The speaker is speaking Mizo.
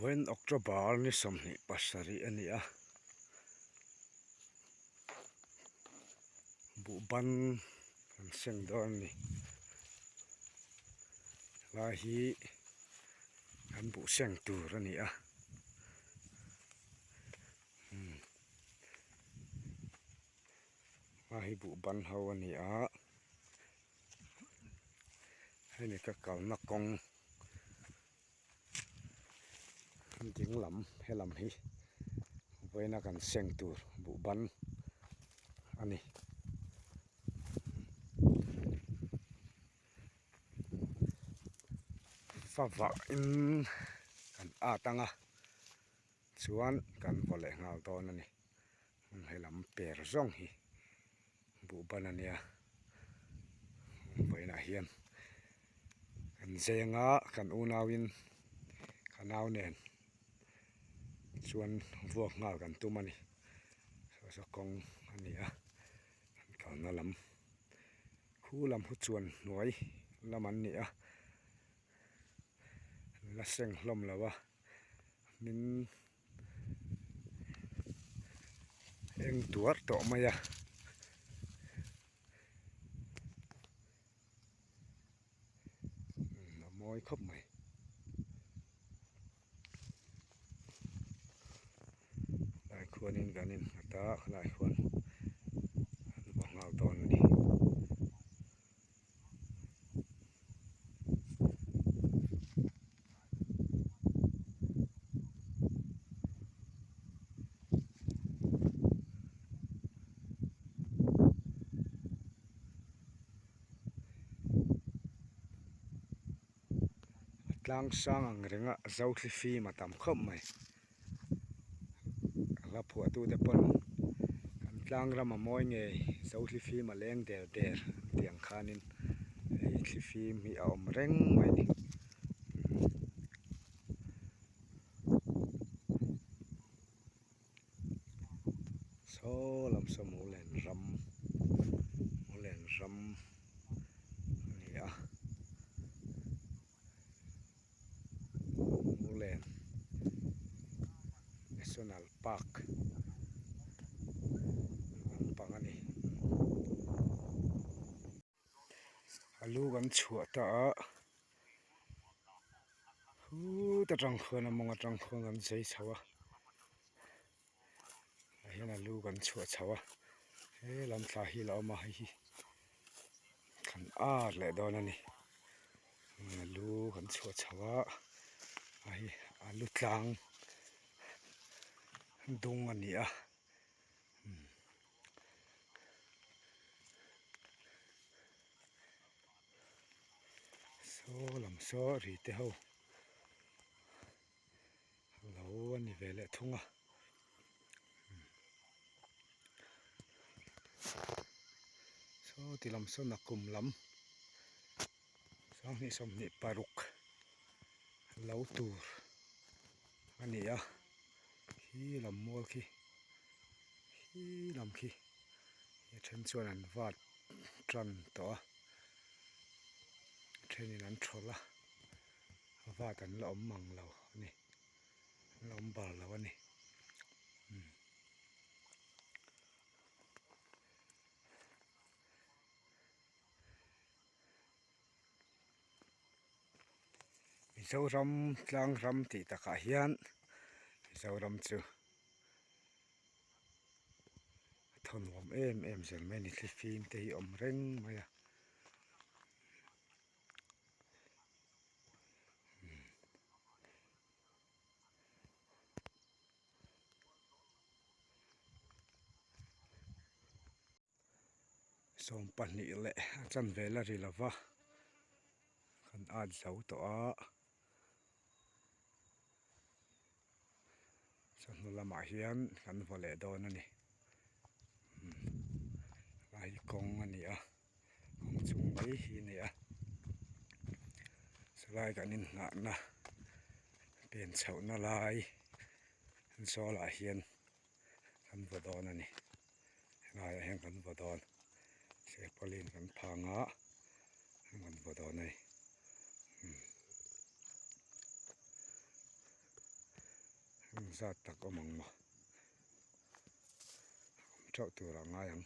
Vawiin October ni 27 a ni a, buhban kan seng dawn a ni. Helai hi kan buh seng tur a ni a. Helai hi buhban ho a ni a, hemi ka kalna kawng. Ding lam he lam hi vawiina kan seng tur buhban a ni. Favah in kan at ang a chuan kan vaw leh nghal dawn a ni. He lam per zawng hi buhban a nia vawiinah hian kan zeng a kan unauin ka nau nen chuan vuak nghal kan tum a ni saw saw kawng a ni a kan kalna lam khu lam hi chuan hnuai lam an ni a an la seng hlawm lo a min. Eng tuar tawh mai a. A mawi khawp mai. Lai khuanin kan innghat a khalai khuan an va nghal dawn a ni. A tlang sang ang renga zo thli fim a tam khawp mai. Hla phuahtute pawn kan tlang ram a mawi ngei Zothlifim a leng der der an tih ang khanin hei thlifim hi a awm reng mai a ni. Saw lam saw Mulen ram Mulen ram a ni a. Mulen National Park lampang a ni. A lu kan chhuah ta a, hut atang khuan a mawng atang khuan kan zai chho a, tah hian a lu kan chhuah chho a, he lam thla hi la awm a hei hi kan ar leh dawn a ni. A lu kan chhuah chho a a hi a lu tlang dung a ni a saw lam saw ri te ho lo a ni ve leh thung a. Saw ti lam sawn a kum lam 2026 lo tur a ni a khi lam mual khi khi lam khi a then chuan an vat tan tawh a a thenin an thawl a vat an la awm mang lo a ni. An awm bar lo a ni. Mizoram tlang ram tih takah hian Mizoram chu a thaw nuam em em zel mai a ni thlifim te hi a awm reng mai a. 22 leh a chanve la ri lova kan at zo tawh a chawhnu lamah hian kan vaw leh dawn a ni helai hi kawng a ni a. Kawng chung mai hi a ni a chulai kan inngahna pen chhohna lai zawlah hian kan vaw dawn a ni helaiah hian kan vaw dawn silpauline kan phang a kan vaw dawn a ni. Engzat tak awm ang maw? Awm theuh tur ah ngai ang.